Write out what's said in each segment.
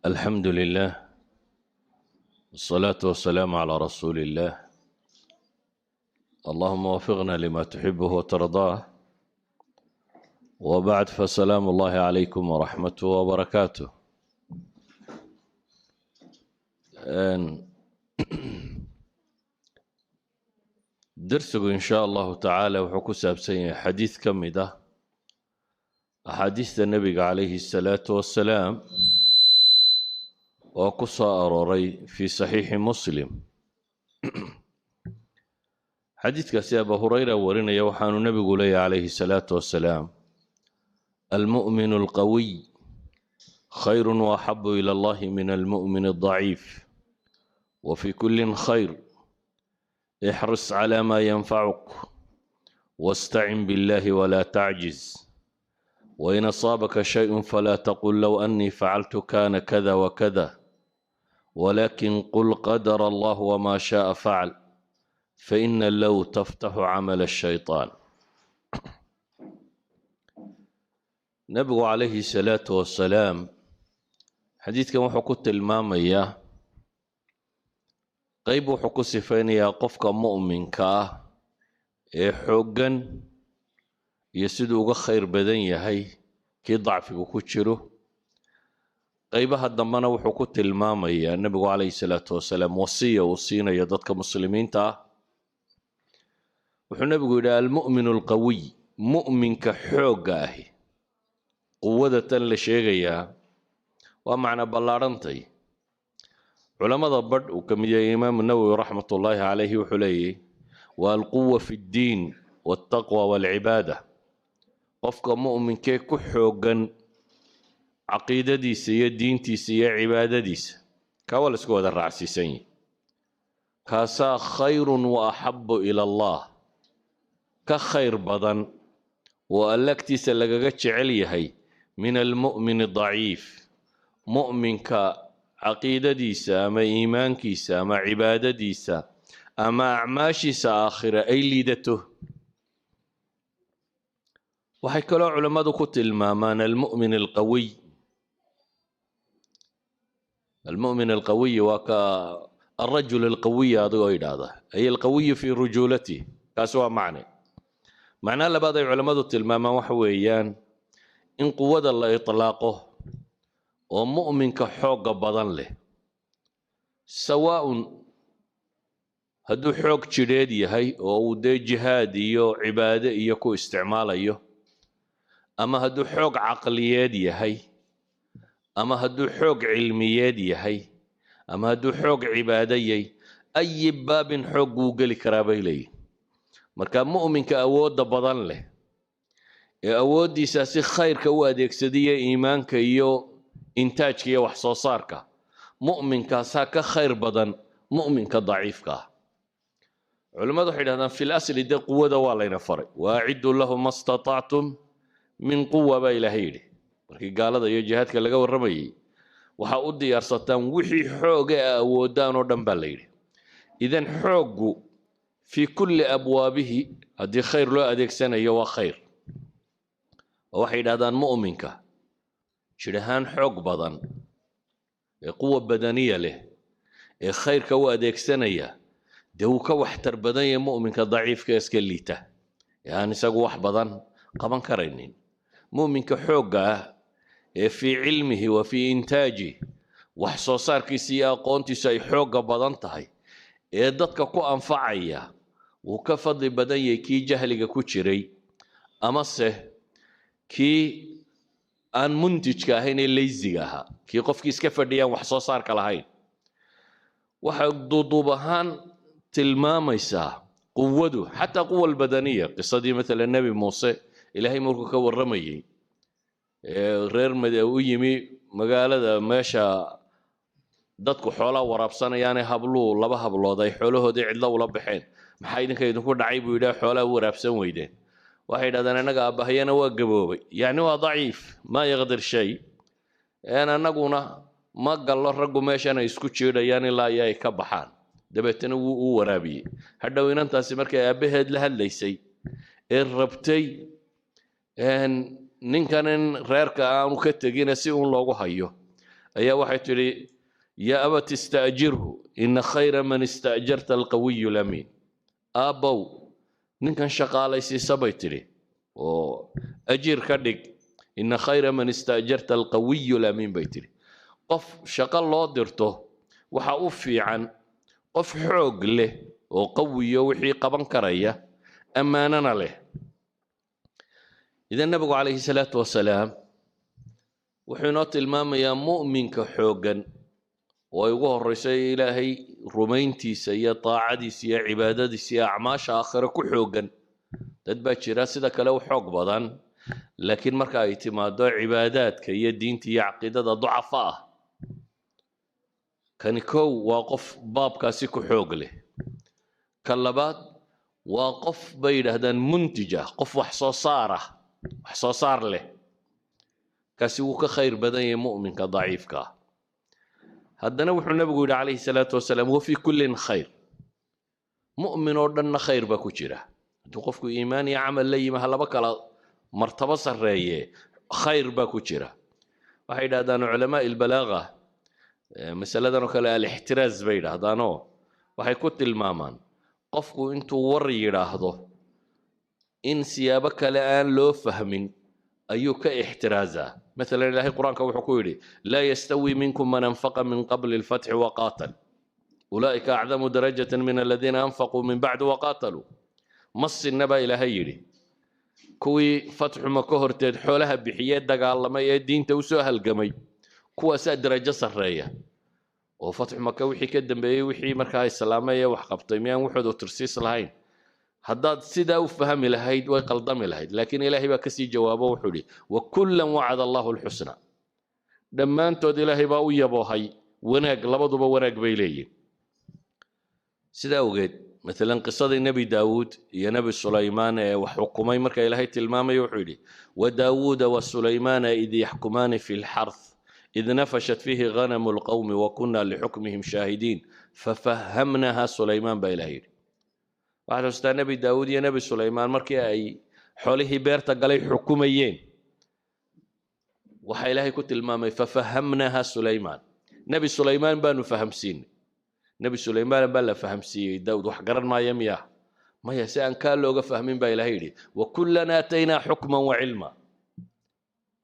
الحمد لله، والصلاة والسلام على رسول الله. اللهم وفقنا لما تحبه وترضاه، وبعد، فسلام الله عليكم ورحمته وبركاته. Darsigu in shaa Allahu tacaala wuxuu ku saabsan yahay xadiid ka mid ah axaadiista nebiga calayhi asalaatu wassalaam oo ku soo arooray fii saxiixi Muslim. Xadiidkaasi Abu Hurayra warinaya, waxaanu nebigu leeyahy calayhi salaatu wassalaam: "Almu'minu alqawiy khayru waaxabu ila Allahi min almu'min aldaciif, wa fi kullin khayr. Ixris cala ma yanfacuk, wastacin billahi wala tacjiz, wain asaabaka shayء falaa taqul low annii facaltu kana kada wakada, walakin qul qadara Allah wma shaءa facal, faina low taftaxu camal الshayطaan." Nebigu calayhi salaatu wasalaam xadiidkan wuxuu ku tilmaamayaa qeyb, wuxuu ku sifaynayaa qofka mu'minka ah ee xooggan iyo siduu uga khayr badan yahay kii dacfigu ku jiro. Qeybaha dambena wuxuu ku tilmaamayaa nebigu calayhi salaatu wasalaam wasiya uu siinayo dadka muslimiinta ah. Wuxuu nebigu yidhi: "Almu'minu alqawiy", mu'minka xoogga ahi. Quwada tan la sheegayaa waa macna ballaadhantay. Culammada badh uu ka mid yahay Imaamu Nawowi raxmatullaahi calayhi wuxuu leeyahy: waa alquwa fi ddiin waltaqwa waalcibaada. Qofka mu'minkee ku xooggan caqiidadiisa iyo diintiisa iyo cibaadadiisa, kaa waa la isku wada raacsiisan yihi, kaasaa khayrun wa axabu ila Allah, ka khayr badan oo Alla agtiisa lagaga jecel yahay, min almu'min daciif, mu'minka caqiidadiisa ama iimaankiisa ama cibaadadiisa ama acmaashiisa aakhira ay liidato. Waxay kaloo culammadu ku tilmaamaan almu'min alqawiy. Almu'min alqawiy waa ka alrajul alqawiy adigoo yidhaahda, ay alqawiyu fii rujuulatih. Kaasi waa macne. Macnaha labaad ay culammadu tilmaamaan waxa weeyaan in quwada la itlaaqo oo mu'minka xoogga badan leh, sawaa'un hadduu xoog jidheed yahay oo uu dee jihaad iyo cibaade iyo ku isticmaalayo, ama hadduu xoog caqliyeed yahay, ama hadduu xoog cilmiyeed yahay, ama hadduu xoog cibaadayay, ayi baabin xoog wuu geli karaa bay leeyihin. Marka mu'minka awoodda badan leh ee awooddiisa si khayrka u adeegsadiya, iimaanka iyo intaajka iyo wax soo saarka, mu'minkaasaa ka khayr badan mu'minka daciifka ah. Culimmadu waxay yidhahdaan, fil asli dee quwada waa layna faray. "Waaciduu lahu ma statactum min quwa" baa Ilaahay yidhi markii gaalada iyo jihaadka laga warramayey. Waxaa u diyaarsataan wixii xooga a awoodaan oo dhan baa la yidhi. Idan xooggu fii kulli abwaabihi haddii khayr loo adeegsanayo waa khayr. Oo waxay yidhahdaan mu'minka jidh ahaan xoog badan ee quwa badaniya leh ee khayrka u adeegsanaya, dee wuu ka waxtar badan yahay mu'minka daciifka ee iska liita ee aan isagu wax badan qaban karaynin. Mu'minka xoogga ah ee fii cilmihi wa fii intaajih, wax soo saarkiisa iyo aqoontiisu ay xoogga badan tahay ee dadka ku anfacaya, wuu ka fadli badan yahay kii jahliga ku jiray amase kii aan muntijka ahayn ee laysiga ahaa, kii qofkii iska fadhiyaan wax soo saarka lahayn. Waxay duuduub ahaan tilmaamaysaa quwadu xataa quwa albadaniya. Qisadii matala Nebi Muuse Ilaahay markuu ka warramayey reer u yimi magaalada meesha dadku xoolaa waraabsanayaane, habluu laba hablood ay xoolahoodii cidlo ula baxeen. "Maxaa idinka idinku dhacay?" buu yidhaah, "xoolaa u waraabsan weydeen?" Waxay yidhahdeen: "Annaga aabbahayana waa gaboobay, yacni waa daciif, maa yaqdir shay een, annaguna ma gallo raggu meeshan ay isku jiidhayaan ilaa iyo ay ka baxaan." Dabeetana wuu u waraabiyey. Hadhow inantaasi markay aabbaheed la hadlaysay ee rabtay ninkan in reerka aanu ka tegina si uun loogu hayo, Ayaa waxay tidhi: "Yaa abati ista'jirhu, ina khayra man ista'jarta alqawiyu lamiin." Aabbow, ninkan shaqaalaysiisa, bay tidhi, oo ajiir ka dhig. "Ina khayra man ista'jarta alqawiyu lamiin," bay tidhi. Qof shaqo loo dirto waxa u fiican qof xoog leh oo qawiyo, wixii qaban karaya, ammaanana leh. Idan Nabigu calayhi salaatu wasalaam wuxuu inoo tilmaamayaa mu'minka xooggan oo ay ugu horeyso Ilaahay rumayntiisa iyo taacadiisa iyo cibaadadiisa iyo acmaasha aakhire ku xooggan. Dad baa jira sida kale u xoog badan, laakiin marka ay timaado cibaadaadka iyo diinta iyo caqiidada ducafa ah. Kani kow waa qof baabkaasi ku xoog leh. Ka labaad waa qof, bay yidhaahdaan, muntij ah, qof wax soo saar ah, wax soo saar leh. Kaasi wuu ka khayr badan yahay mu'minka daciifka ah. Haddana wuxuu Nabigu yidhi calayhi salaatu wasalaam: "Wa fii kullin khayr." Mu'min oo dhanna khayr baa ku jira. Hadduu qofku iimaan iyo camal la yimi, ha laba kala martabo sarreeye, khayr baa ku jira. Waxay yidhahdaan culamaa ilbalaaga masaladan oo kale alixtiraaz bay yidhaahdaanoo waxay ku tilmaamaan qofku intuu war yidhaahdo in siyaabo kale aan loo fahmin ayuu ka ixtiraazaa. Maalan, Ilaahay Qur-aanka wuxuu ku yidhi: "Laa yastawi minkum man anfaqa min qabli alfatxi waqaatal ulaa'ika acdamu darajatan min aladiina anfaquu min bacdu waqaataluu." Ma sinna, baa Ilaahay yidhi, kuwii fatxu Maka horteed xoolaha bixiyee dagaalamay ee diinta usoo halgamay. Kuwaasaa darajo sarreeya, oo fatxu Maka wixii ka dambeeyey, wixii markaa islaamay ee wax qabtay, miyaan waxoodu tirsiis lahayn? Haddaad sidaa u fahmi lahayd, way qaldami lahayd. Laakiin Ilaahay baa kasii jawaabo, wuxuu idhi: "Wakullan wacada Allahu alxusna." Dhammaantood Ilaahay baa u yaboohay wanaag, labaduba wanaag bay leeyihin. Sidaa awgeed, maalan, qisadii Nebi Daawuud iyo Nebi Sulaymaan ee wax xukumay marka Ilaahay tilmaamayo, wuxuu yidhi: "Wadaawuuda wasulaymaana id yaxkumaani fi lxarth id nafashat fiihi ghanamu lqawmi wakuna lixukmihim shaahidiin fafahamnaha Sulaymaan," baa Ilahay yidhi. Waxaad xustaa Nebi Daawuud iyo Nebi Sulaymaan markii ay xoolihii beerta galay xukumayeen. Waxaa Ilaahay ku tilmaamay "fafahamnaha Sulaymaan", Nebi Sulaymaan baanu fahamsiinay. Nebi Sulaymaan baa la fahamsiiyey, Daawud wax garan maaya miya? Maya, si aan kaa looga fahmin baa Ilahay yidhi: "Wakullan aataynaa xukman wa cilma."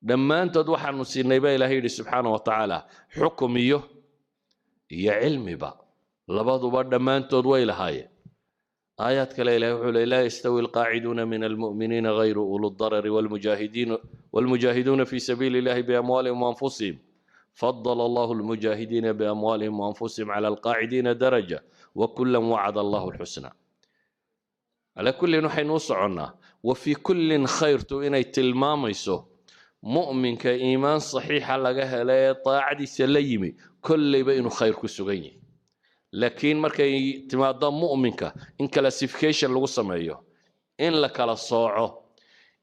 Dhammaantood waxaanu siinay, baa Ilahay yidhi subxaana wa tacaala, xukum iyo cilmiba, labaduba dhammaantood way lahaayeen. Aayaad kale Ilahay wuxuu leey: "Laa yastawi alqaaciduuna min almu'miniina gayru ulu darari walmujaahiduuna fi sabiili illahi biamwaalihim waanfusihim, فضل الله المجاهدين بأموالهم وأنفسهم على القاعدين درجة وكلا وعد الله الحسنى." على كل waxaynu u soconnaa "وفي كل خير" tu inay tilmaamayso mu'minka iimaan saxiixa laga helay ee daacadiisa la yimi kolleyba inuu khayr ku sugan yahay. Laakiin markay timaado mu'minka in classification lagu sameeyo, in la kala sooco,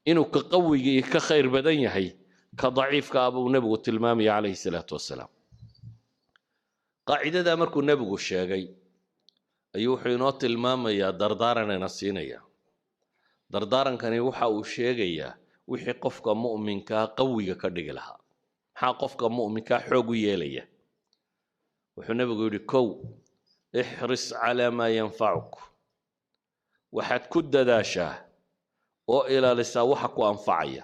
inuu ka qawigii ka khayr badan yahay ka daciifka ah, buu Nebigu tilmaamaya calayhi salaatu wasalaam. Qaacidadaa markuu Nebigu sheegay ayuu wuxuu inoo tilmaamayaa dardaaranina siinaya. Dardaarankani waxa uu sheegayaa wixii qofka mu'minkaa qawiga ka dhigi lahaa. Maxaa qofka mu'minkaa xoog u yeelaya? Wuxuu Nebigu yidhi: kow, "Ixris calaa maa yanfacuk." Waxaad ku dadaashaa oo ilaalisaa waxa ku anfacaya.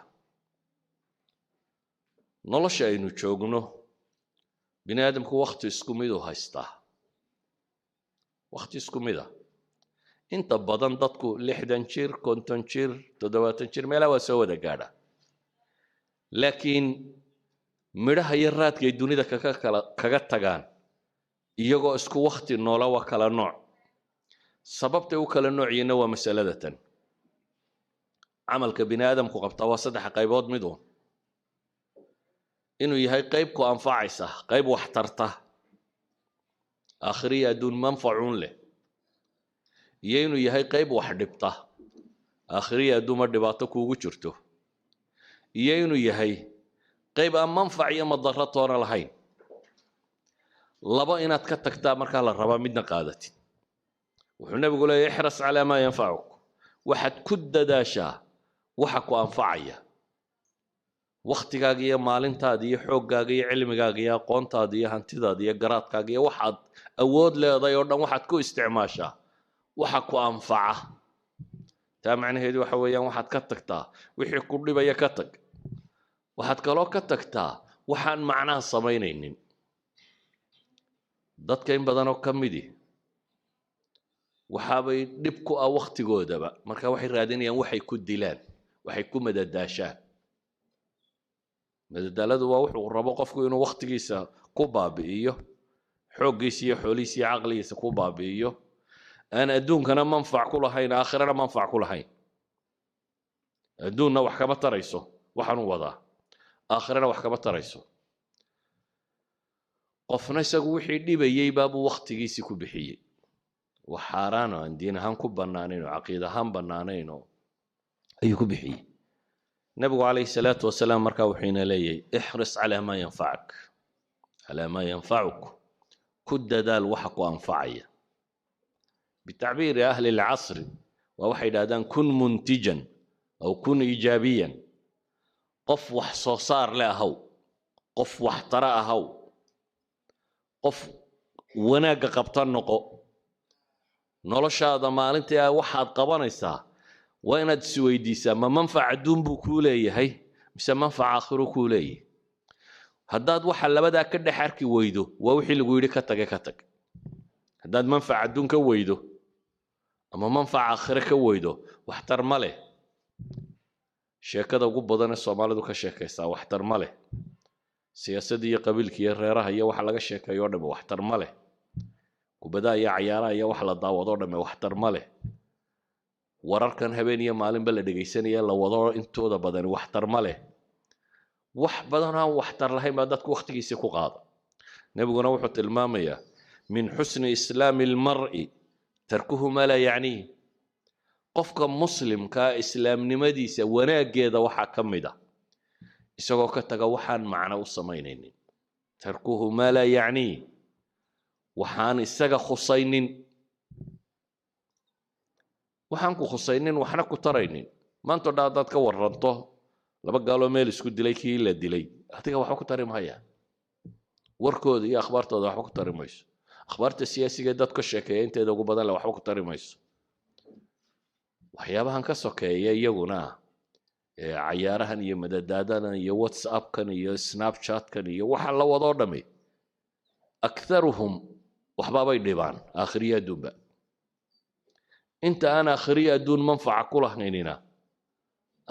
Nolosha aynu joogno, bini aadamku wakhti isku miduu haystaa, wakhti isku mid ah. Inta badan dadku 60 jir, 50 jir, 70 jir, meelaha waa soo wada gaadha, laakiin midhaha iyo raadkay dunida kaga kala kaga tagaan iyagoo isku wakhti noola waa kala nooc. Sababtay u kala nooc yihiinna waa masalada tan. Camalka bini aadamku qabtaa waa saddex qaybood mid uun: inuu yahay qayb ku anfacaysa, qayb wax tarta, aakhiriya adduun manfacuun leh, iyo inuu yahay qayb wax dhibta, aakhiriya adduunma dhibaato kuugu jirto, iyo inuu yahay qayb aan manfac iyo madaro toona lahayn. Laba inaad ka tagtaa markaa la rabaa, midna qaadatid. Wuxuu Nebigu leeyahy: "Ixras calaa maa yanfacuk." Waxaad ku dadaashaa waxa ku anfacaya. Wakhtigaaga iyo maalintaada iyo xooggaaga iyo cilmigaaga iyo aqoontaada iyo hantidaada iyo garaadkaaga iyo waxaad awood leedahay oo dhan waxaad ku isticmaashaa waxa ku anfaca. Taa macnaheedu waxa weeyaan, waxaad ka tagtaa wixii ku dhibaya, ka tag. Waxaad kaloo ka tagtaa waxaan macnaha samaynaynin. Dadka in badanoo ka midi waxaabay dhib ku ah wakhtigoodaba. Marka waxay raadinayaan waxay ku dilaan, waxay ku madadaashaan. Madadaaladu waa wuxuu rabo qofku inuu wakhtigiisa ku baabi'iyo, xooggiisa iyo xoolihiisa iyo caqligiisa ku baabi'iyo, aan adduunkana manfac ku lahayn, aakhirana manfac ku lahayn. Adduunna wax kama tarayso waxaanu wadaa, aakhirana wax kama tarayso. Qofna isagu wixii dhibayey baabuu wakhtigiisii ku bixiyey, wax xaaraan oo aan diin ahaan ku bannaanayn oo caqiid ahaan bannaanayn oo ayuu ku bixiyey. Nabigu calayhi salaatu wasalaam markaa wuxuu ina leeyahay: احرص على ما ينفعك، على ما ينفعك, ku dadaal waxa ku anfacaya. بتعبير أهل العصر waa waxay yidhahdaan كن منتجا أو كن إيجابيا. Qof wax soo saar le ahaw, qof wax tara ahaw, qof wanaagga qabta noqo. Noloshaada maalintii waxaad qabanaysaa waa inaad isweydiisaa: ma manfac adduun buu kuu leeyahay mise manfac aakhiro kuu leeyahay? Haddaad waxa labadaa ka dhex arki weydo, waa wixii lagu yidhi ka tage, ka tag. Haddaad manfac adduun ka weydo ama manfac aakhiro ka weydo, waxtar ma leh. Sheekada ugu badan ee Soomaalidu ka sheekaysaa waxtar ma leh. Siyaasadda iyo qabiilka iyo reeraha iyo waxa laga sheekeeyo o dhamme waxtar ma leh. Kubadaha iyo cayaaraha iyo wax la daawado o dhamme waxtar ma leh. Wararkan habeen iyo maalinba la dhegaysanaya, la wado intooda badani waxtar ma leh. Wax badan aan waxtar lahayn baa dadku wakhtigiisii ku qaada. Nebiguna wuxuu tilmaamayaa: من حسن إسلام المرء تركه ما لا يعنيه. Qofka Muslimkaa islaamnimadiisa wanaaggeeda waxaa ka mid ah isagoo ka taga waxaan macno u samaynaynin. تركه ما لا يعنيه, waxaan isaga khusaynin, waxaan ku khusaynin, waxna ku taraynin. Maanta o dhan haddaad ka waranto laba gaaloo meel isku dilay, kii la dilay adiga waxba ku tari maayaan. Warkooda iyo akhbaartooda waxba ku tari mayso. Akhbaarta siyaasiga dad ka sheekeeya inteeda ugu badan le waxba ku tari mayso. Waxyaabahan ka sokeeya iyaguna, cayaarahan iyo madadaadadan iyo WhatsAppkan iyo Snapchatkan iyo waxa la wadoo dhami, أكثرهم waxbaabay dhibaan aakhiriya adduunba. Inta aan aakhiriya adduun manfaca ku lahaynina,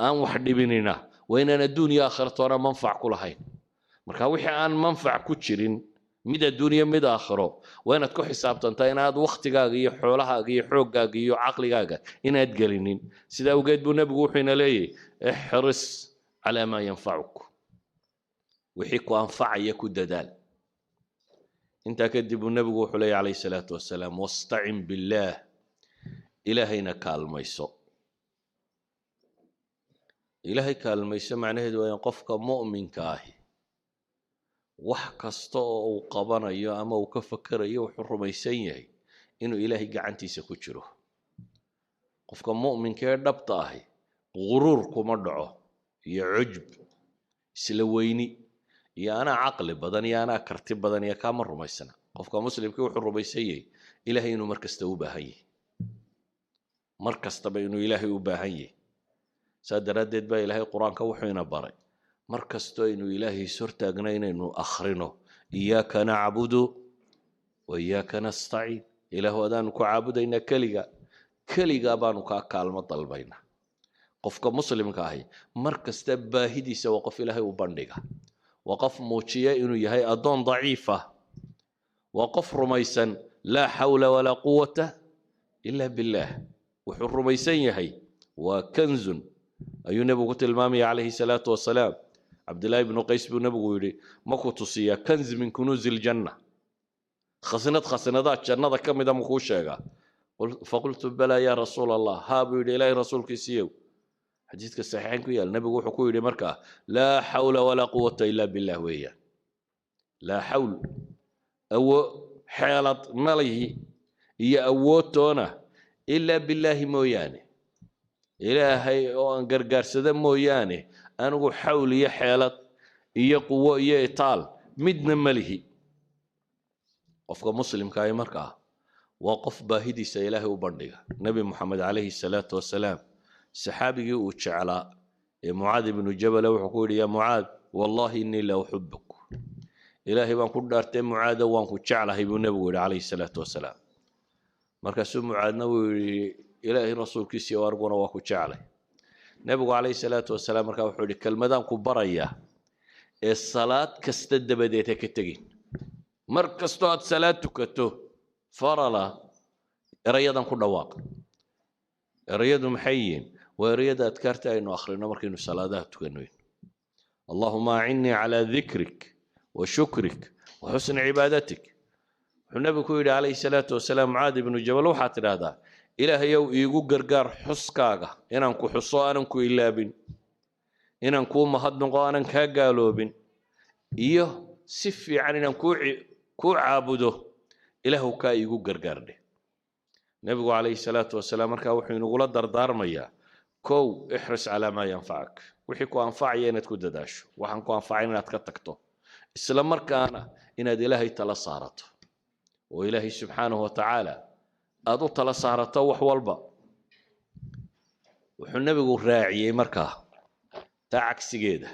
aan wax dhibinina, waa inaan adduun iyo aakhira toona manfac ku lahayn. Marka wixii aan manfac ku jirin, mid adduun iyo mid aakhiro, waa inaad ku xisaabtantaa inaad wakhtigaaga iyo xoolahaaga iyo xooggaaga iyo caqligaaga inaad gelinin. Sidaa awgeed buu Nebigu wuxuu ina leeyahy: احرص على ما ينفعك, wixii ku anfacaya ku dadaal. Intaa kadib buu Nebigu wuxuu leeyahy calayhi salaatu wasalaam: واستعن بالله, Ilaahayna kaalmayso. Ilaahay kaalmayso macnaheedu waa in qofka mu'minka ahi wax kasta oo uu qabanayo ama uu ka fakerayo wuxuu rumaysan yahay inuu Ilaahay gacantiisa ku jiro. Qofka mu'minka ee dhabta ahi guruur kuma dhaco iyo cujb, isla weyni iyo anaa caqli badan iyo anaa karti badan iyo kaama rumaysana. Qofka Muslimkii wuxuu rumaysan yahay Ilaahay inuu mar kasta u baahan yahay, mar kastaba inuu Ilaahay u baahan yahay. Saa daraaddeed baa Ilaahay Qur-aanka wuxuu ina baray mar kastoo aynu Ilaahay is hortaagna inaynu akhrino: إياك نعبد وإياك نستعين. Ilaahu, adaanu ku caabudaynaa keliga, keligaa baanu kaa kaalmo dalbaynaa. Qofka Muslimka ahi mar kasta baahidiisa waa qof Ilaahay u bandhiga, waa qof muujiya inuu yahay addoon daciif ah, waa qof rumaysan لا حول ولا قوة إلا بالله. Wuxuu rumaysan yahay waa كنز ayuu Nebigu ku tilmaamaya calayhi salaatu wasalaam. Cabdillaahi ibnu Qays buu Nebigu yidhi: "Ma ku tusiyaa كنز من كنوز الجنة? Khasnad khasnadaha jannada ka mida ma kuu sheegaa?" فقلت بلى يا رسول الله. Haa, buu yidhi, Ilaahay rasuulkiisiiyow. Xadiidka saxiixayn ku yaal, Nebigu wuxuu ku yidhi markaa: لا حول ولا قوة إلا بالله weeyaan. Laa xawl, awo xeelad malihi iyo awoodtoona, إلا بالله mooyaane, Ilaahay oo aan gargaarsada mooyaane. Anigu xawl iyo xeelad iyo quwo iyo itaal midna ma lihi. Qofka muslimka ahi markaa waa qof baahidiisa Ilaahay u bandhiga. Nebi Moxamed calayhi salaatu wasalaam saxaabigii uu jeclaa ee Mucaad ibnu Jabale wuxuu ku yidhi: "Yaa Mucaad, wallahi innii la uxibuk." Ilaahay baan ku dhaartay, Mucaado, waan ku jeclahay, buu nebigu yidhi calayhi salaatu wasalaam. Markaasuu Mucaadna wuu yidhi: "Ilaahay rasuulkiisiyo, aniguna waa ku jeclay." Nebigu calayhi salaatu wasalaam markaa wuxuu yidhi: "Kelmadaan ku barayaa ee salaad kasta dabadeed ha ka tegin. Mar kastoo aad salaad tukato farala, erayadan ku dhawaaq." Erayadu maxay yihiin? Waa erayada adkaarta aynu akhrino markaynu salaadaha tukanoyn: "Allahuma acinnii calaa dikrik wa shukrik wa xusni cibaadatik." Wuxuu nebigu ku yidhi calayhi salaatu wasalaam Mucaad ibnu Jabal: "Waxaad tidhaahdaa, Ilaahayow, iigu gargaar xuskaaga, inaan ku xuso aanan ku ilaabin, inaan kuu mahadnaqo aanan kaa gaaloobin, iyo si fiican inaan kuu caabudo. Ilaahu, kaa iigu gargaar dheh." Nebigu calayhi salaatu wasalaam markaa wuxuu inagula dardaarmayaa: kow, ixris calaa maa yanfacak, wixii ku anfacaya inaad ku dadaasho, waxaan ku anfacayn inaad ka tagto, isla markaana inaad Ilaahay tala saarato oo Ilaahay subxaanahu wa tacaala aad u tala saarato wax walba. Wuxuu nebigu raaciyey markaa taa cagsigeeda,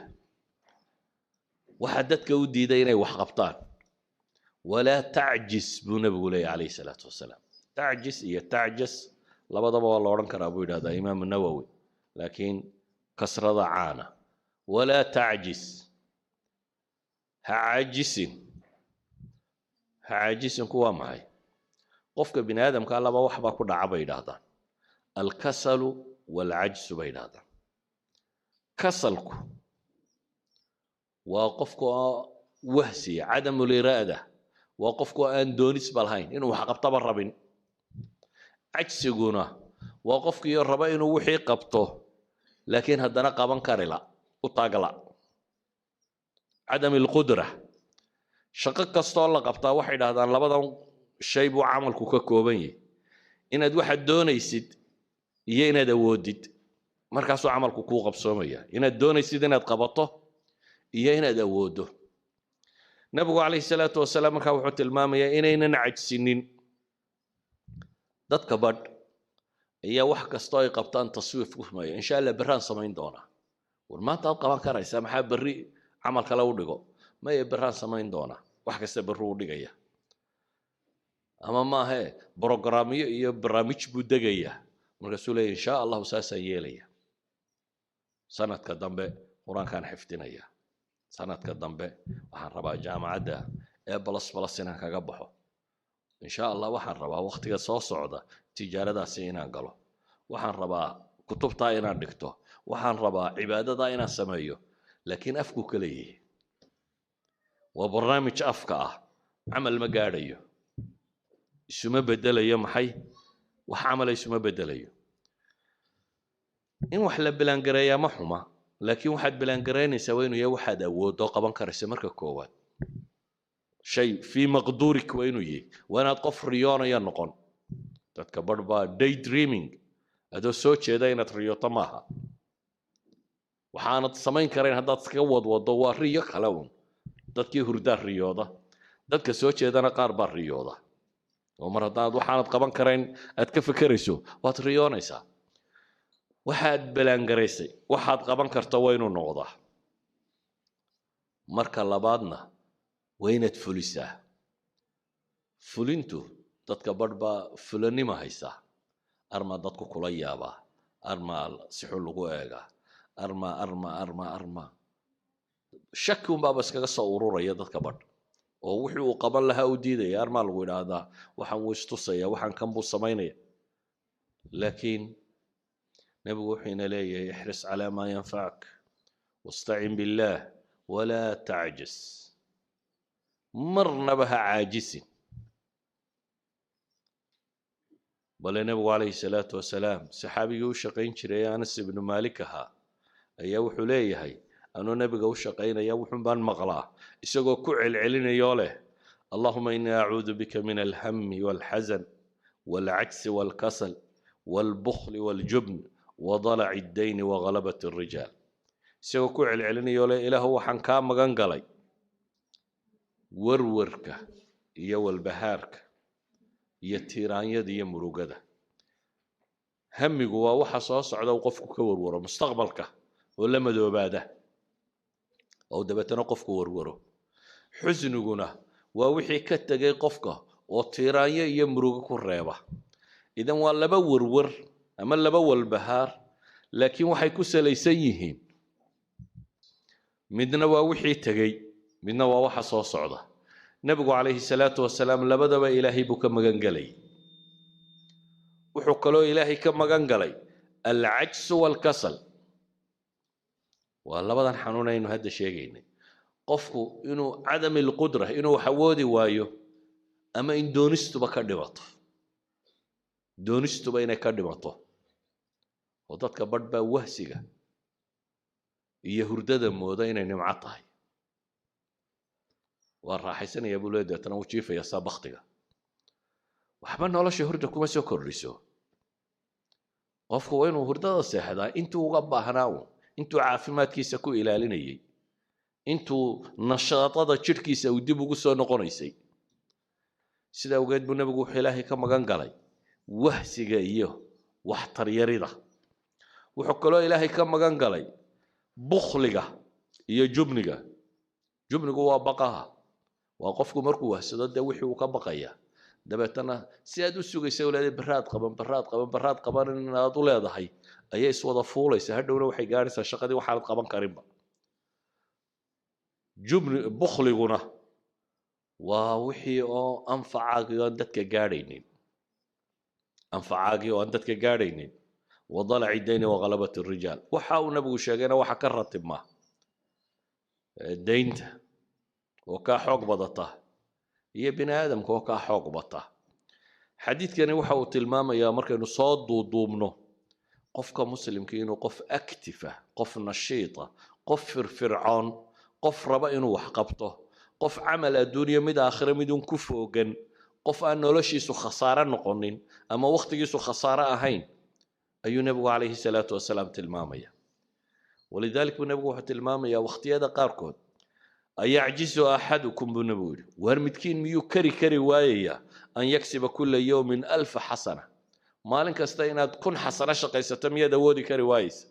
waxaa dadka u diiday inay wax qabtaan: "Walaa tacjis," buu nebigu leeyahy calayhi salaatu wasalaam. Tacjis iyo tacjas labadaba waa la odhan karaa, buu yidhahdaa Imaamu Nawowi, laakiin kasrada caana. "Walaa tacjis," ha caajisin. Ha caajisinku waa maxay? Qofka bini aadamka laba wax baa ku dhaca, bay yidhaahdaan: alkasalu waalcajsu, bay yidhahdaan. Kasalku waa qofka oo wahsiya, cadamu liraada, waa qofka oo aan doonisba lahayn inuu wax qabtaba rabin. Cajsiguna waa qofkii raba inuu wixii qabto, laakiin haddana qaban karila, u taagla, cadam alqudra. Shaqo kastoo la qabtaa, waxay dhahdaan, labadan shay buu camalku ka kooban yahay: inaad waxaad doonaysid iyo inaad awoodid. Markaasuu camalku kuu qabsoomaya, inaad doonaysid inaad qabato iyo inaad awooddo. Nabigu calayhi salaatu wasalaam markaa wuxuu tilmaamayaa inaynan cajsinin. Dadka badh ayaa wax kastoo ay qabtaan taswiif ku sameeya: "Insha Allah berraan samayn doonaa." War, maanta aad qaban karaysaa, maxaa berri camal kale u dhigo? "Maya, berraan samayn doonaa." Wax kasta berri u dhigaya, ama maahe brogramyo iyo barnaamij buu degayaa. Markaasuu leeya: "Insha Allahu saasaan yeelaya, sanadka dambe Qur-aankaan xifdinaya, sanadka dambe waxaan rabaa jaamacadda ee plus plus inaan kaga baxo, insha Allah waxaan rabaa waktiga soo socda tijaaradaasi inaan galo, waxaan rabaa kutubtaa inaan dhigto, waxaan rabaa cibaadadaa inaan sameeyo." Laakiin afku ka leeyahay waa barnaamij afka ah, camal ma gaadhayo, isuma bedelayo. Maxay wax camala isuma bedelayo. In wax la bilaangareeyaa ma xuma, laakiin waxaad bilaangaraynaysaa waa inuu yahay waxaad awooddo, qaban karaysa. Marka koowaad, shay fii maqduurik waa inuu yahay. Waa inaad qof riyoonaya noqon. Dadka barh baa day dreaming, adoo soo jeeda inaad riyooto maaha. Waxaanad samayn karayn haddaad iskaga wadwado, waa riyo kale un. Dadkii hurdaa riyooda, dadka soo jeedana qaar baa riyooda. Oo mar haddaad waxaanad qaban karayn aad ka fekerayso, waad riyoonaysaa. Waxaad balaangaraysay waxaad qaban karta waa inuu noqdaa. Marka labaadna waa inaad fulisaa. Fulintu, dadka barh baa fulanima haysaa: armaa dadku kula yaabaa, armaa si xun lagu eegaa, armaa, armaa, armaa, armaa, shaki unbaaba iskaga soo ururaya dadka badh, oo wixii uu qaban lahaa u diidaya: armaa lagu idhaahdaa, waxaan wuu istusaya, waxaan kan buu samaynaya. Laakiin nebigu wuxuu ina leeyahay: ixris calaa maa yanfacak wastacin billaah walaa tacjis. Marnaba ha caajisin. Bale nebigu calayhi salaatu wasalaam saxaabigii u shaqayn jiray, Anas ibnu Maalik ahaa, ayaa wuxuu leeyahay: "Anuu nebiga u shaqaynaya wuxun baan maqlaa isagoo ku celcelinayoo leh: Allahuma inii acuudu bika min alhami walxasan walcajsi walkasal walbukhli waljubn wadalaci addayni waghalabati alrijaal." Isagoo ku celcelinayo le: "Ilaahu, waxaan kaa magan galay warwarka iyo walbahaarka iyo tiiraanyada iyo murugada." Hamigu waa waxa soo socda uu qofku ka warwaro, mustaqbalka oo la madoobaada oo dabeetana qofku warwaro. Xusniguna waa wixii ka tegay qofka oo tiiraanyo iyo murugo ku reeba. Idan waa laba warwar ama laba walbahaar, laakiin waxay ku salaysan yihiin: midna waa wixii tegey, midna waa waxa soo socda. Nebigu calayhi salaatu wasalaam labadaba Ilaahay buu ka magan gelay. Wuxuu kaloo Ilaahay ka magan galay alcajsu waalkasal. Waa labadan xanuun aynu hadda sheegaynay: qofku inuu cadami alqudra, inuu wax awoodi waayo, ama in doonistuba ka dhimato, doonistuba inay ka dhimato. Oo dadka badh baa wahsiga iyo hurdada mooda inay nimco tahay. Waa raaxaysanaya buu leeyahay, deetana wuu jiifaya saa baktiga. Waxba nolosha hurda kuma soo kordhiso. Qofku waa inuu hurdada seexdaa intuu uga baahnaa uun, intuu caafimaadkiisa ku ilaalinayay, intuu nashaadada jidhkiisa uu dib ugu soo noqonaysay. Sida awgeed buu Nebigu wuxuu Ilaahay ka magan galay wahsiga iyo waxtaryarida. Wuxuu kaloo Ilaahay ka magan galay bukhliga iyo jubniga. Jubnigu waa baqaha, waa qofku markuu wahsado dee wixii uu ka baqaya. Dabeetana si aad u sugaysa leedahay baraad qaban, baraad qaban, baraad qaban inaad u leedahay ayay iswada fuulaysa. Hadhowna waxay gaadhaysaa shaqadii waxaanad qaban karinba. Jubni, bukhliguna waa wixii oo anfacaagii oo aan dadka gaadhaynin, anfacaagii oo aan dadka gaadhaynin. Wadalaci dayni waghalabati rijaal. Waxa uu Nabigu sheegayna waxa ka ratibma daynta oo kaa xoog badata iyo bini aadamka oo kaa xoog bata. Xadiidkani waxa uu tilmaamayaa, markaynu soo duuduubno, qofka muslimka inuu qof active ah, qof nashiita, qof firfircoon, qof raba inuu wax qabto, qof camal adduunyo mid aakhire midun ku foogan, qof aan noloshiisu khasaare noqonin ama wakhtigiisu khasaare ahayn ayuu Nebigu calayhi salaatu wasalaam tilmaamaya. Walidalik buu Nebigu wuxuu tilmaamayaa wakhtiyada qaarkood: "Ayacjizu axadukum," buu Nebigu yidhi, "waar midkiin miyuu kari kari waayayaa an yaksiba kula yowmin alfa xasana? Maalin kasta inaad 1000 xasano shaqaysato miyaad awoodi kari waayeysa?"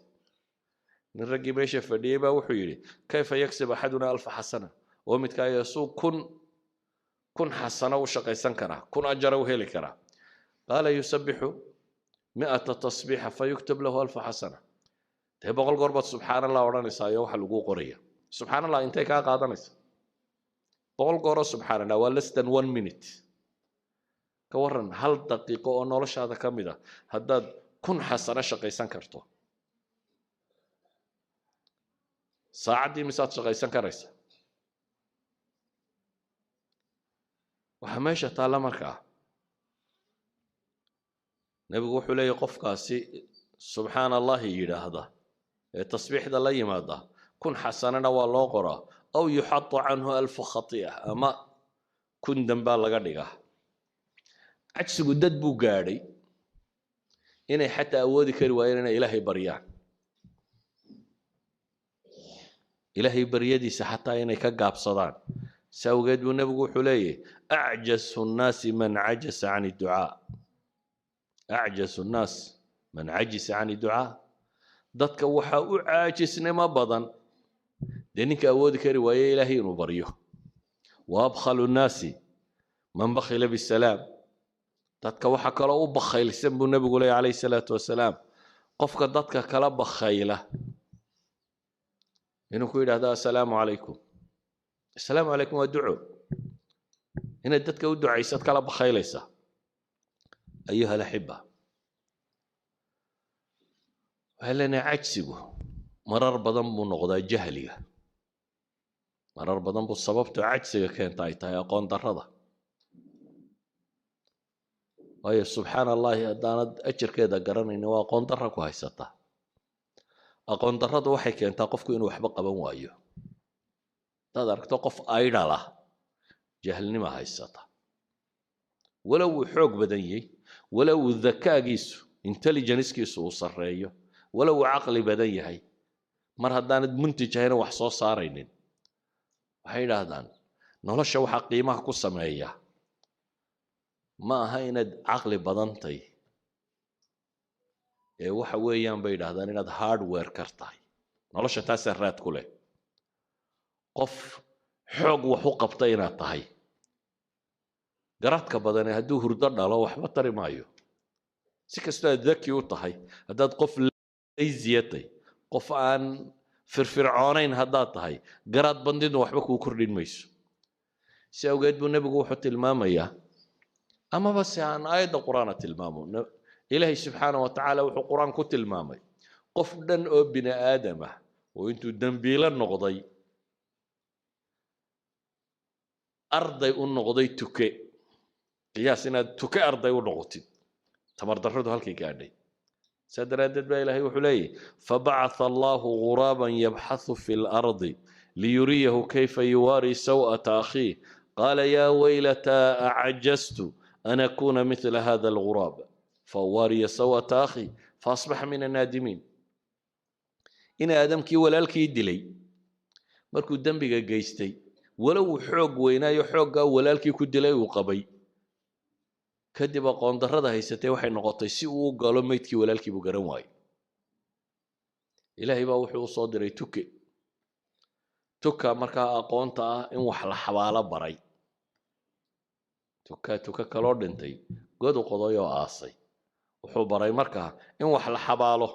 Nin raggii meesha fadhiyey baa wuxuu yidhi: "Kayfa yaksib axaduna alfa xasana?" Oo midkaa yeesuu 1000 xasano u shaqaysan karaa, 1000 ajara u heli karaa? Qaala: "Yusabixu 100 tasbiixa fayuktab lahu alfa xasana." Dee 100 goor baad subxaan Allah odhanaysaa iyo waxa laguu qoraya. Subxaan Allah intay kaa qaadanaysa? 100 gooroo subxaan Allah waa less than one minute. Ka waran hal daqiiqo oo noloshaada ka mid a haddaad 1000 xasano shaqaysan karto? Saacaddii misaad shaqaysan karaysa? Waxaa meesha taalla markaa, Nebigu wuxuu leeyahy qofkaasi subxaan Allahi yidhaahda ee tasbiixda la yimaada, 1000 xasanana waa loo qoraa, aw yuxatu canhu alfu khati'a, ama 1000 dambaa laga dhigaa. Cajsigu dad buu gaadhay inay xataa awoodi kari waayeen inay Ilaahay baryaan, Ilaahay baryadiisa xataa inay ka gaabsadaan. Si awgeed buu Nebigu wuxuu leeyahy: "Acjasu nnaasi man cajasa can idducaa, acjasu nnaas man cajisa can idducaa." Dadka waxaa u caajisnimo badan dee ninka awoodi kari waaye Ilaahay inuu baryo. Wa abkhalu nnaasi man bakhila bisalaam. Dadka waxaa kaloo u bakhaylsan buu Nebigu leeyahy calayhi salaatu wasalaam qofka dadka kala bakhayla inuu ku yidhaahdo assalaamu calaykum. Assalaamu calaykum waa duco, inaad dadka u ducaysad kala bakhaylaysa. Ayuha alaxiba, waxaan leenahay cajsigu marar badan buu noqdaa jahliga, marar badan buu sababta cajsiga keenta ay tahay aqoon darrada. Waayo, subxaana Allahi haddaanad ajarkeeda garanaynin, waa aqoon darra ku haysataa. Aqoon darradu waxay keentaa qofku inuu waxba qaban waayo. Haddaad aragto qof idle ah, jahlnima haysata, walow uu xoog badan yahay, walow uu dakaagiisu, intelligencekiisu uu sarreeyo, walow uu caqli badan yahay. Mar haddaanad muntij ahayna, wax soo saaraynin, waxay yidhaahdaan nolosha waxaa qiimaha ku sameeya ma aha inaad caqli badantay ee waxa weeyaan, bay yidhahdaan, inaad hard worker tahay. Nolosha taasaa raad ku leh, qof xoog wax u qabta inaad tahay. Garaadka badane hadduu hurdo dhalo waxba tari maayo. Si kastoo aad daki u tahay, haddaad qof lazy atay, qof aan firfircoonayn haddaad tahay, garaad bandidna waxba kuu kordhin mayso. Si awgeed buu Nebigu wuxuu tilmaamayaa, amaba se aan aayadda Qur-aana tilmaamo, Ilaahay subxaana wa tacaala wuxuu Qur-aan ku tilmaamay qof dhan oo bini aadam ah oo intuu dembiilo noqday arday u noqday tuke. Qiyaas inaad tuke arday u noqotid, tamar darradu halkay gaadhay. Saa daraaddeed baa Ilaahay wuxuu leeyahy: "Fabacatha Allahu ghuraaban yabxathu fi lardi liyuriyahu kayfa yuwaari saw'ata akhiih. Qaala yaa waylataa acajaztu an akuna mithla hada alguraab fauwaariya saw'ata akhi faasbaxa min annaadimiin." In Aadamkii walaalkii dilay markuu dembiga geystay, walow uu xoog weynaayo, xooggaa walaalkii ku dilay uu qabay, kadib aqoon darrada haysatay waxay noqotay si uu u galo meydkii walaalkii buu garan waayey. Ilaahay baa wuxuu u soo diray tuke. Tuka markaa aqoonta ah in wax la xabaalo baray. Tuka tuka kaloo dhintay god u qoday oo aasay, wuxuu baray markaa in wax la xabaalo.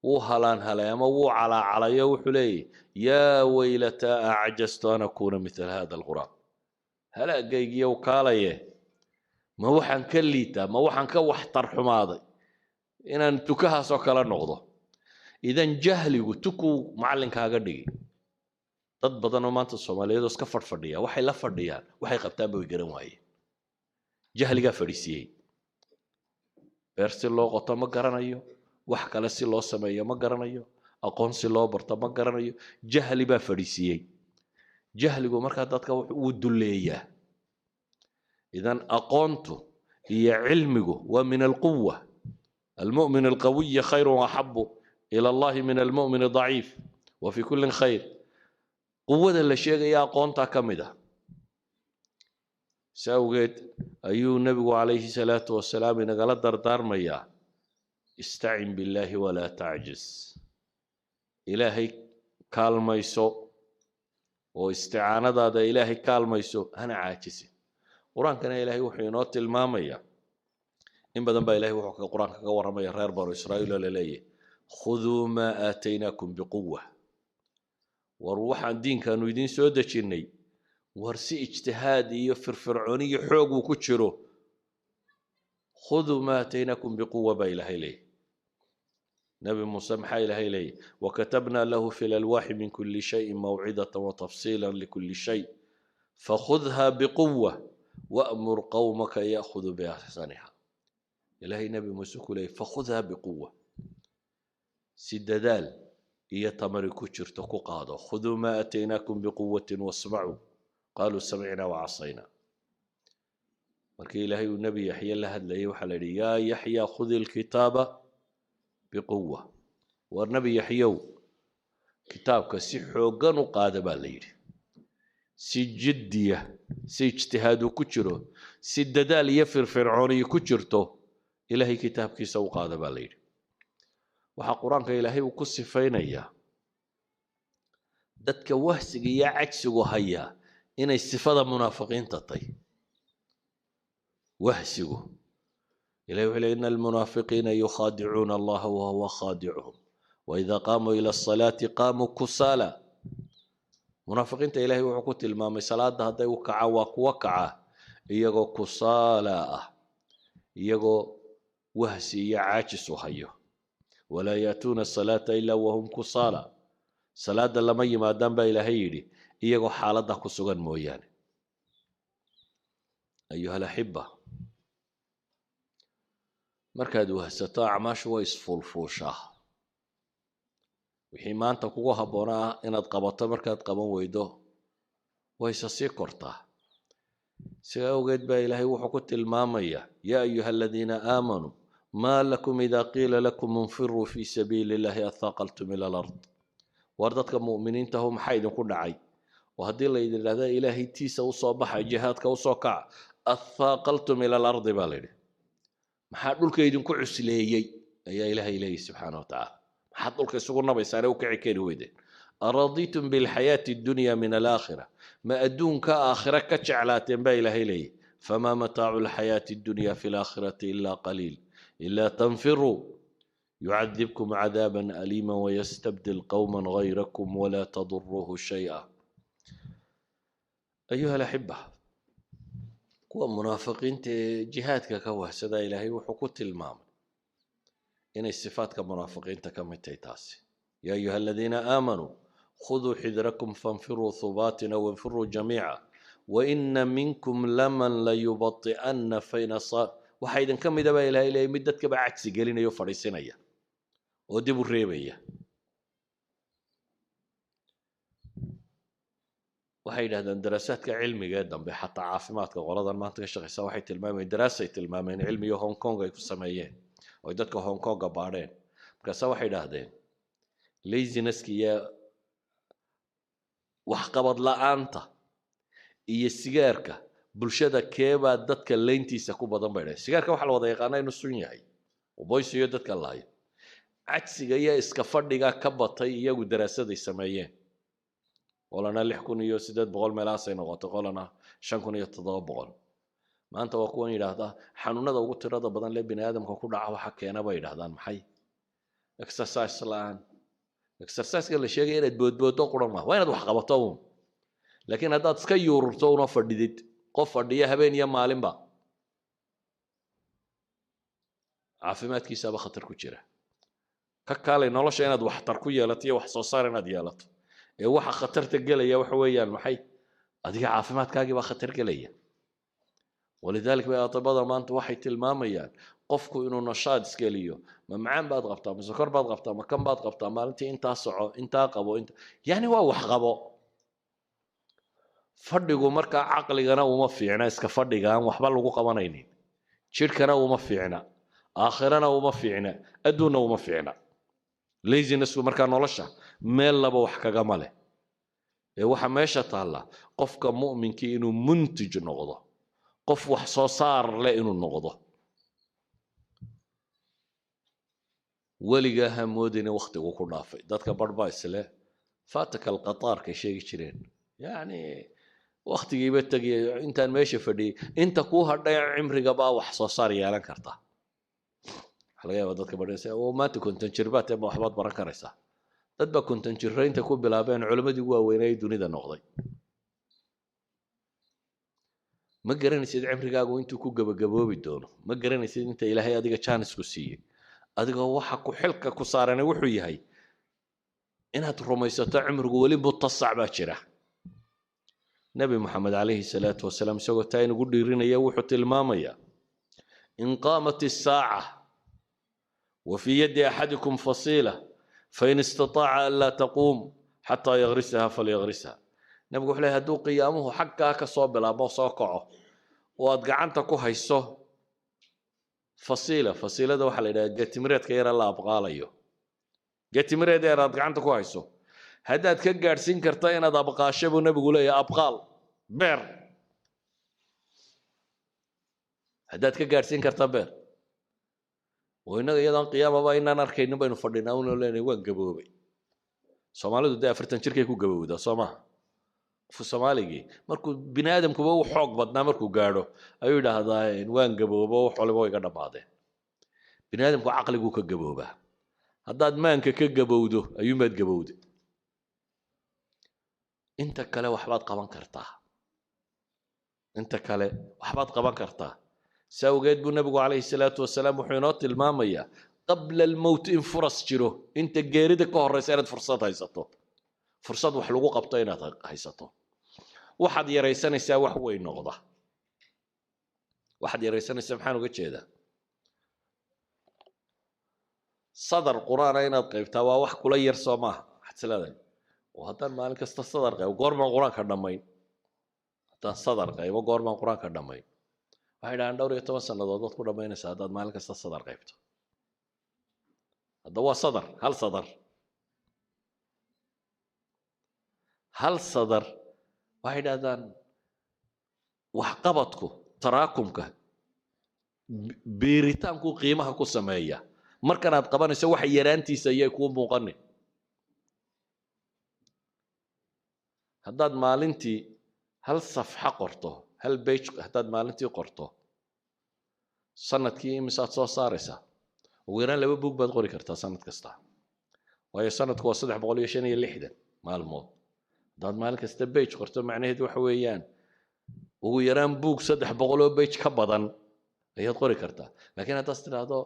Wuu halaan halay ama wuu calaacalayo, wuxuu leeyahy: "Yaa waylataa acjaztu an akuuna mithla hada alguraab." Halaagaygiyow kaalaye, ma waxaan ka liitaa, ma waxaan ka waxtar xumaaday inaan tukahaasoo kale noqdo? Idan jahligu tukuu macallinkaaga dhigi. Dad badan oo maanta Soomaaliyeed oo iska fadhfadhiya, waxay la fadhiyaan, waxay qabtaanba way garan waayeen. Jahligaa fadhiisiiyey. Beer si loo qoto ma garanayo, wax kale si loo sameeyo ma garanayo, aqoon si loo barto ma garanayo. Jahli baa fadhiisiiyey. Jahligu markaa dadka wuu dulleeyaa. Idan aqoontu iyo cilmigu waa min alquwa. المؤمن القوي خير وأحب إلى الله من المؤمن الضعيف وفي كل خير. Quwada la sheegaya aqoontaa ka mid ah. Si awgeed ayuu Nebigu calayhi salaatu wasalaam inagala dardaarmayaa: "Istacin billaahi walaa tacjiz." Ilaahay kaalmayso oo isticaanadaada Ilaahay kaalmayso, hana caajisin. Qur-aankana Ilaahay wuxuu inoo tilmaamayaa in badan baa Ilahay wuxuu Qur-aanka kaga warramaya reer Banu Israa'iil oo laleeyahy: "Khuduu maa aataynaakum biquwa." War waxaan diinkaanu idiin soo dejinnay, war si ijtihaad iyo firfircooni iyo xoog uu ku jiro. "Khuduu maa aataynaakum biquwa" baa Ilaahay leeyahy. Nabi Muuse maxaa Ilaahay leeyahy? "Wakatabnaa lahu fi lalwaaxi min kuli shayin mawcidata watafsiila likuli shay fakhudha biquwa wa'mur qawmaka ya'khuduu biaxsaniha." Ilaahay Nabi Muuse ku leeyay: "Fakhudha biquwa," si dadaal iyo tamari ku jirto ku qaado. "Khuduu maa aataynaakum biquwatin wasmacuu. Qaaluu samicnaa wacasayna." Markii Ilaahay uu Nebi Yaxye la hadlayay, waxaa la yidhi: "Yaa Yaxya, khudi alkitaaba biquwa." War Nebi Yaxyow, kitaabka si xooggan u qaada baa la yidhi. Si jiddiya, si ijtihaadu ku jiro, si dadaal iyo firfircooniyi ku jirto Ilaahay kitaabkiisa u qaada baa la yidhi. Waxaa Qur-aanka Ilaahay uu ku sifaynayaa dadka wahsiga iyo cajsigu hayaa inay sifada munaafiqiinta tay wahsigu. Ilahi wuxuu leey: "Ina almunaafiqiina yukhaadicuuna Allaha wahuwa khaadicuhum waida qaamuu ila asalaati qaamuu kusaala." Munaafiqiinta Ilahay wuxuu ku tilmaamay salaada hadday u kacaan waa kuwa kaca iyagoo kusaala ah, iyagoo wahsi iyo caajis u hayo. "Walaa yaatuuna asalaata ilaa wahum kusaala." Salaada lama yimaadaan baa Ilaahay yidhi iyagoo xaaladda ku sugan mooyaane. Ayuha alaxiba, markaad wahsato acmaashu way isfuulfuushaa. Wixii maanta kugu habboonaa inaad qabato markaad qaban weydo, wayse sii kortaa. Sidaa awgeed baa Ilaahay wuxuu ku tilmaamayaa: "Yaa ayuha aladiina aamanuu Maa lakum idaa qiila lakum infiruu fii sabiili illahi athaqaltum ila alard. War dadka mu'miniintahu, maxaa idinku dhacay oo haddii la idin idhahda Ilaahay tiisa usoo baxa, jihaadka usoo kaca, athaaqaltum ila alardi baa la yidhi? Maxaa dhulka idinku cusleeyey ayaa Ilaahay leeyahy subxaana wa tacaala. Maxaad dhulka isugu nabaysaane u kici kari weydeen? Araditum bilxayaati addunya min alaakhira, ma adduunka aakhira ka jeclaateen baa Ilaahay leeyahy. Famaa mataacu alxayaati addunya fi alaakhirati ilaa qaliil. Ilaa tanfiruu yucadibkum cadaaban aliima wayastabdil qowma gayrakum walaa taduruuhu shay'a. Ayuha alaxiba, kuwa munaafiqiinta ee jihaadka ka wahsadaa, Ilaahay wuxuu ku tilmaamay inay sifaadka munaafiqiinta ka mid tahay taasi. Yaa ayuha aladiina aamanuu khuduu xidrakum fanfiruu hubaatin aw infiruu jamiica waina minkum laman layubati'anna fain asaa. Waxaa idinka mida baa Ilahay leeyay mid dadkaba cagsi gelinaya o fadhiisinaya oo dib u reebaya. Waxay yidhahdeen daraasaadka cilmiga ee dambe, xataa caafimaadka qoladan maanta ka shaqeysa waxay tilmaamayeen, daraasay tilmaameen cilmiga Hong Kong ay ku sameeyeen oo ay dadka Hong Konga baadheen. Markaasa waxay idhaahdeen lazinesska iyo waxqabad la-aanta iyo sigaarka bulshada keebaa dadka leyntiisa ku badan bay dhaheen. Sigaarka waxaa la wada yaqaanaa inuu sun yahay oo boysiyo dadka laayo. Cagsiga iyo iska fadhiga ka batay iyagu daraasaday sameeyeen, qolana 6800 meelahaasay noqotay, qolana 5700. Maanta waa kuwan yidhaahdaa xanuunada ugu tirada badan lee bini aadamka ku dhaca waxa keena bay yidhahdaan maxay? Exercise la-aan. Exerciseka la sheegaya inaad boodbooddo quran maaha, waa inaad wax qabato uun. Laakiin haddaad iska yuururto una fadhidid, qof fadhiya habeen iyo maalinba caafimaadkiisaaba khatar ku jira. Ka kaalay nolosha inaad waxtar ku yeelato iyo wax soo saar inaad yeelato ee waxa khatarta gelaya waxa weeyaan maxay? Adiga caafimaadkaagii baa khatar gelaya. Walidalik bay atibada maanta waxay tilmaamayaan qofku inuu nashaad iskeliyo. Ma macaan baad qabtaa, ma sokor baad qabtaa, ma kan baad qabtaa, maalintii intaa soco, intaa qabo, inta yani waa wax qabo. Fadhigu markaa caqligana uma fiicna, iska fadhiga aan waxba lagu qabanaynin jidhkana uma fiicna, aakhirana uma fiicna, adduunna uma fiicna. Lazinessku markaa nolosha meel laba wax kagama leh ee waxa meesha taalla qofka mu'minkii inuu muntij noqdo, qof wax soo saar leh inuu noqdo. Weligaa ha moodina wakhtigu ku dhaafay. Dadka barh baa isle faataka alqataarkay sheegi jireen, yacni wakhtigiiba tegaya intaan meesha fadhiyey. Inta kuu hadhay cimriga baa wax soo saar yeelan karta. Waxaa laga yaabaa dadka badhaysa oo maanta 50 jir baad tahay, ma waxbaad baran karaysaa? Dad baa 50 jirro inta ku bilaabeen culimmadii ugu waaweynay dunida noqday. Ma garanaysid cimrigaagu intuu ku gabagaboobi doono, ma garanaysid inta Ilaahay adiga jaanisku siiyey. Adigoo waxa ku xilka ku saaranay wuxuu yahay inaad rumaysato cimrigu weli mutasac baa jira. Nebi Moxamed calayhi salaatu wasalaam isagoo taa inugu dhiirinaya wuxuu tilmaamayaa in qaamat isaaca wa fii yaddi axadikum fasiila fain istataaca an laa taquum xataa yagrisaha falyagrisha. Nebigu wuxuu leeyahay hadduu qiyaamuhu xaggaa ka soo bilaabo, soo kaco oo aad gacanta ku hayso fasiila, fasiilada waxaa la yidhaha geetimireedka yara la abqaalayo, geetimireed yar aad gacanta ku hayso, haddaad ka gaadhsiin karta inaad abqaasho buu nebigu leeyahay, abqaal beer haddaad ka gaadhsiin karta beer. Oo innaga iyadoon qiyaamaba inaan arkaynin baynu fadhinaa unoo leenahay waan gaboobay. Soomaalidu dee 40 jirkay ku gabowdaa, soo maaha? Qofku Soomaaligii markuu bini aadamkuba u xoog badnaa markuu gaadho ayuu yidhaahdaa waan gaboobo, wax waliba way iga dhammaadeen. Bini aadamku caqliguu ka gaboobaa. Haddaad maanka ka gabowdo ayuunbaad gabowday, inta kale waxbaad qaban kartaa, inta kale waxbaad qaban kartaa. Si awgeed buu nebigu calayhi salaatu wasalaam wuxuu inoo tilmaamayaa qabla almowt in furas jiro, inta geerida ka horreysa inaad fursad haysato, fursad wax lagu qabto inaad haysato. Waxaad yaraysanaysaa wax weyn noqda. Waxaad yaraysanaysaa maxaan uga jeedaa? Sadar qur-aana inaad qaybtaa waa wax kula yar, soo maaha? Waxaad is leedahay oo haddaan maalin kasta sadar qaybo goormaan qur-aanka dhammayn, haddaan sadar qaybo goormaan qur-aanka dhammayn. Waxay dhahaan dhowr iyo toban sannadood baad ku dhammaynaysaa haddaad maalin kasta sadar qaybto. Hadda waa sadar, hal sadar, hal sadar. Waxay idhahdaan waxqabadku taraakumka, biiritaanku qiimaha ku sameeya. Markanaad qabanayso waxa yaraantiisa ayay kuu muuqanin. Haddaad maalintii hal safxa qorto, hal page haddaad maalintii qorto, sanadkii imisaad soo saaraysaa? Ugu yaraan 2 buug baad qori kartaa sanad kasta, waayo sanadku waa 365 maalmood. Haddaad maalin kasta page qorto, macnaheedu waxa weeyaan ugu yaraan buug 300 oo page ka badan ayaad qori kartaa. Laakiin haddaad tidhaahdo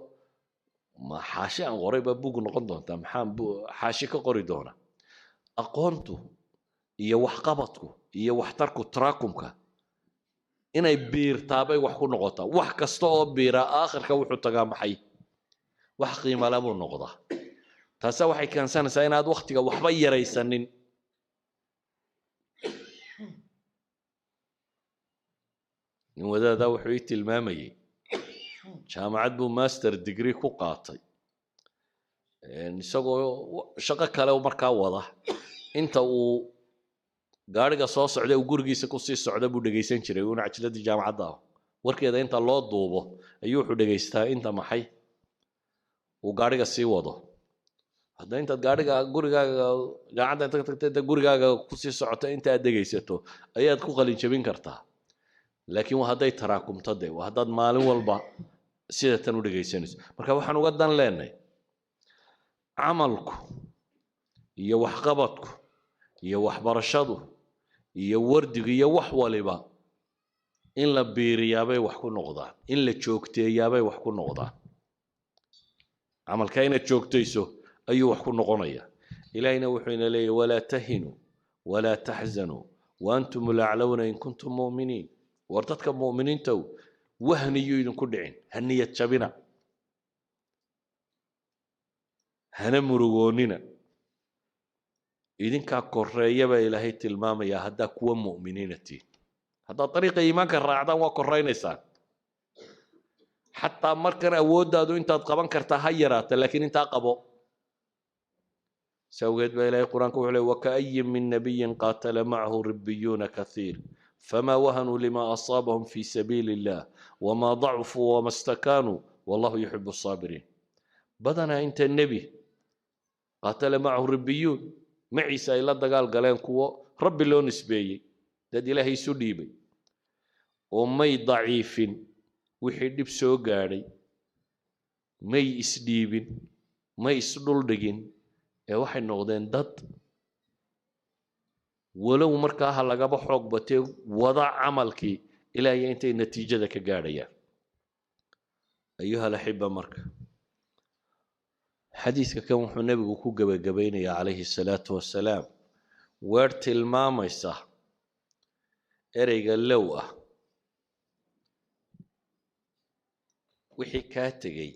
ma xaashi aan qoray baa buug noqon doontaa, maxaan xaashi ka qori doona? Aqoontu iyo waxqabadku iyo waxtarku taraakumka inay biirtaabay wax ku noqotaa. Wax kasta oo biiraa aakhirka wuxuu tagaa maxay? Wax qiimale buu noqdaa. Taasa waxay keensanaysaa inaad waktiga waxba yaraysanin. Nin wadaadaa wuxuu ii tilmaamayey jaamacad buu master degree ku qaatay, isagoo shaqo kale markaa wada. Inta uu gaariga soo socda uu gurigiisa kusii socda buu dhegaysan jiray uuna cajiladii jaamacadda ah warkeeda inta loo duubo ayuu wuxuu dhegaystaa inta maxay uu gaariga sii wado. Hadda intaad gaariga gurigaaga jaamacadda inta ka tagta inta gurigaaga kusii socota inta aad dhegaysato ayaad ku qalin jabin kartaa. Laakiin waa hadday taraakumto de, waa haddaad maalin walba sida tan u dhegaysanayso. Marka waxaan uga dan leenahay camalku iyo waxqabadku iyo waxbarashadu iyo wardigu iyo wax waliba in la biiriyaabay wax ku noqdaan, in la joogteeyaabay wax ku noqdaan. Camalka inaad joogtayso ayuu wax ku noqonaya. Ilaahina wuxuu ina leeyahy walaa tahinuu walaa taxzanuu waantum laclawna in kuntum mu'miniin. War dadka mu'miniintow, wahniyuu idinku dhicin, ha niyad jabina, hana murugoonina, idinkaa koreeya baa Ilaahay tilmaamayaa haddaa kuwa mu'miniina tihin. Haddaad dariiqa iimaanka raacdaan waa koraynaysaan. Xataa markan awooddaadu intaad qaban kartaa ha yaraata, laakiin intaa qabo. Sawgeed baa Ilaahay qur-aanka wuxuu leey wakaayin min nabiyin qaatala macahu ribiyuuna kathiir fama wahanuu lima asaabahum fi sabiili illah wama dacfuu wama stakaanuu wallahu yuxibu asaabiriin. Badanaa inta nebi qaatala macahu ribiyuun, maciisa ay la dagaal galeen kuwo rabbi loo nisbeeyey, dad Ilaahay isu dhiibay, oo may daciifin wixii dhib soo gaadhay, may isdhiibin, may isdhuldhigin, ee waxay noqdeen dad walow markaa ha lagaba xoog batee wada camalkii ilaa iyo intay natiijada ka gaadhayaan. Ayuha alaxiba, marka xadiiska kan wuxuu nebigu ku gebagabaynayaa calayhi salaatu wasalaam weer tilmaamaysa ereyga low ah wixii kaa tegey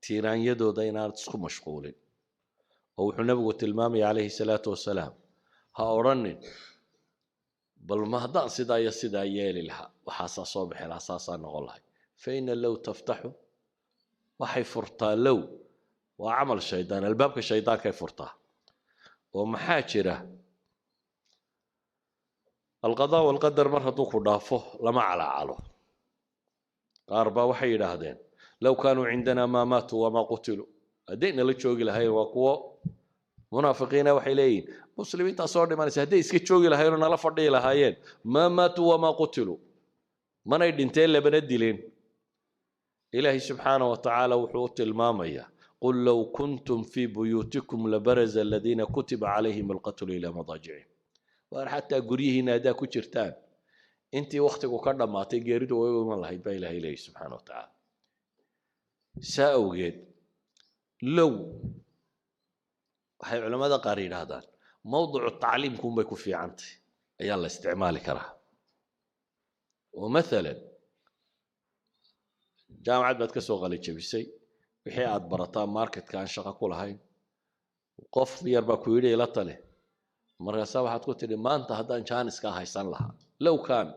tiiraanyadooda inaanad isku mashquulin. Oo wuxuu nebigu tilmaamaya calayhi salaatu wasalaam ha odhanin bal ma haddaan sidaa iyo sidaa yeeli lahaa waxaasaa soo bixi lahaa, saasaa noqon lahay. Fa ina low taftaxu, waxay furtaa low waa camal shaydaan, albaabka shaydaankay furtaa. Oo maxaa jira alqadaa walqadar mar hadduu ku dhaafo lama calaacalo. Qaar baa waxay yidhaahdeen low kaanuu cindanaa maa maatuu wamaa qutiluu, hadday nala joogi lahayn. Waa kuwo munaafiqiina, waxay leeyihin muslimiintaa soo dhimanaysa, hadday iska joogi lahayen oo nala fadhiyi lahaayeen maa maatuu wamaa qutiluu, manay dhinteen labana dileen. Ilaahay subxaana wa tacaala wuxuu u tilmaamayaa qul low kuntum fii buyuutikum labaraza aladiina kutiba calayhim alqatlu ilaa madaajicihim. Waar xataa guryihiina haddaa ku jirtaan intii waktigu ka dhammaatay geeridu way u iman lahayd baa Ilahay leeyahy subxaana wa tacaala. Saa awgeed low waxay culammada qaar yidhaahdaan mawducu tacliimkuunbay ku fiicantay ayaa la isticmaali karaa. Oo mathalan jaamacad baad ka soo qalijabisay, wixii aad barataa marketka aan shaqo ku lahayn, qof yar baa ku yidhi ila tale, markaasaa waxaad ku tidhi maanta haddaan jaaniskaa haysan lahaa, low kaan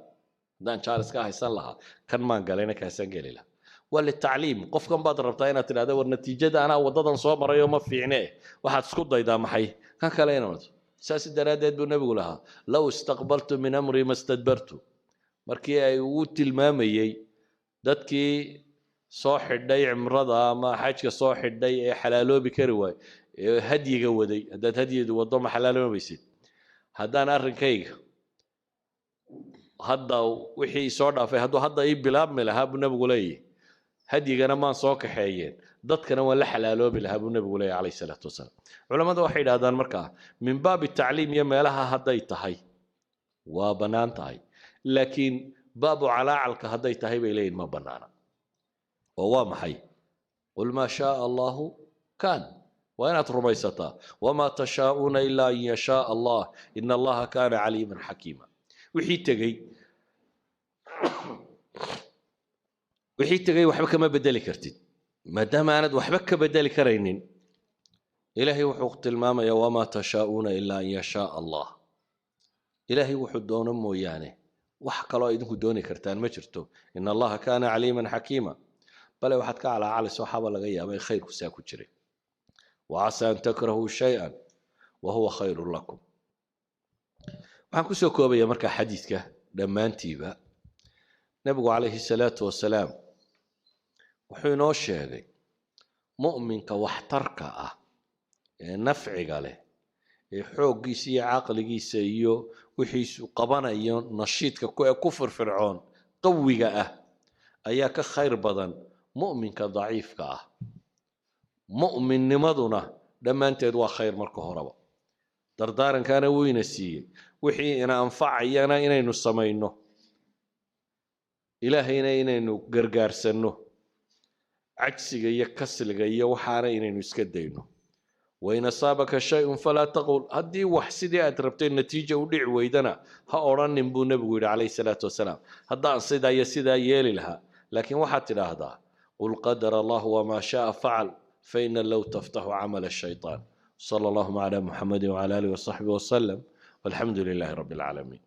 haddaan jaaniskaa haysan lahaa kan maan galayna kaasaan geli lahaa. Waa litacliim. Qofkan baad rabtaa inaad tidhahda, war natiijada anaa waddadan soo marayo ma fiicne, waxaad isku daydaa maxay kan kale inaad. Saas daraaddeed buu Nebigu lahaa, "Low istaqbaltu min amrii ma stadbartu." Markii ay uu tilmaamayey dadkii soo xidhay cimrada ama xajka soo xidhay ee xalaaloobi kari waay ee hadyiga waday, haddaad hadyidu waddo ma xalaaloobaysid. Haddaan arrinkayga hadda wixii soo dhaafay hadduu hadda ii bilaabmi lahaa, buu Nebigu leeyahy, hadyigana maan soo kaxeeyeen, dadkana waan la xalaaloobi lahaa, buu Nebigu leeyahy, calayhi salaatu wasalaam. Culammadu waxay yidhahdaan markaa, min baabi tacliim iyo meelaha hadday tahay waa bannaan tahay, laakiin baabu calaacalka hadday tahay, bay leeyihin, ma bannaana. Oo waa maxay? Qul maa shaaa Allahu kaan, waa inaad rumaysataa. Wamaa tashaa'uuna ilaa an yashaaa Allah, ina Allaha kaana caliiman xakiima. Wixii tegey, wixii tegey waxba kama bedeli kartid. Maadaama aanad waxba ka bedeli karaynin, Ilaahay wuxuu tilmaamayaa, wamaa tashaa'uuna ilaa an yashaaa Allah, Ilaahay wuxuu doono mooyaane wax kaloo idinku dooni kartaan ma jirto. Ina Allaha kaana caliiman xakiima. Bale waxaad ka calaacalaysa waxaaba laga yaaba in khayrku saa ku jiray. Wacasaa an takrahuu shay-an wa huwa khayrun lakum. Waxaan kusoo koobaya markaa xadiidka dhammaantiiba, Nebigu calayhi salaatu wasalaam wuxuu inoo sheegay mu'minka waxtarka ah ee nafciga leh ee xooggiisa iyo caqligiisa iyo wixiisu qabanayo nashiidka ee ku firfircoon qawiga ah ayaa ka khayr badan mu'minka daciifka ah. Mu'minnimaduna dhammaanteed waa khayr. Marka horeba dardaarankaana wuu ina siiyey, wixii ina anfacayana inaynu samayno, Ilaahayna inaynu gargaarsanno, cajsiga iyo kasliga iyo waxaana inaynu iska dayno. Wain asaabaka shayun falaa taqul, haddii wax sidii aad rabtay natiija u dhici weydana ha odhanin, buu Nebigu yidhi, calayhi salaatu wasalaam, haddaan sidaa iyo sidaa yeeli lahaa. Laakiin waxaad tidhaahdaa, qul qadara Allahu wamaa shaaa facal, faina low taftaxu camala shaytaan. Sala allahuma cala Muxamadi wcala alihi wasaxbihi wasalam, walxamdu lilaahi rabbi alcaalamiin.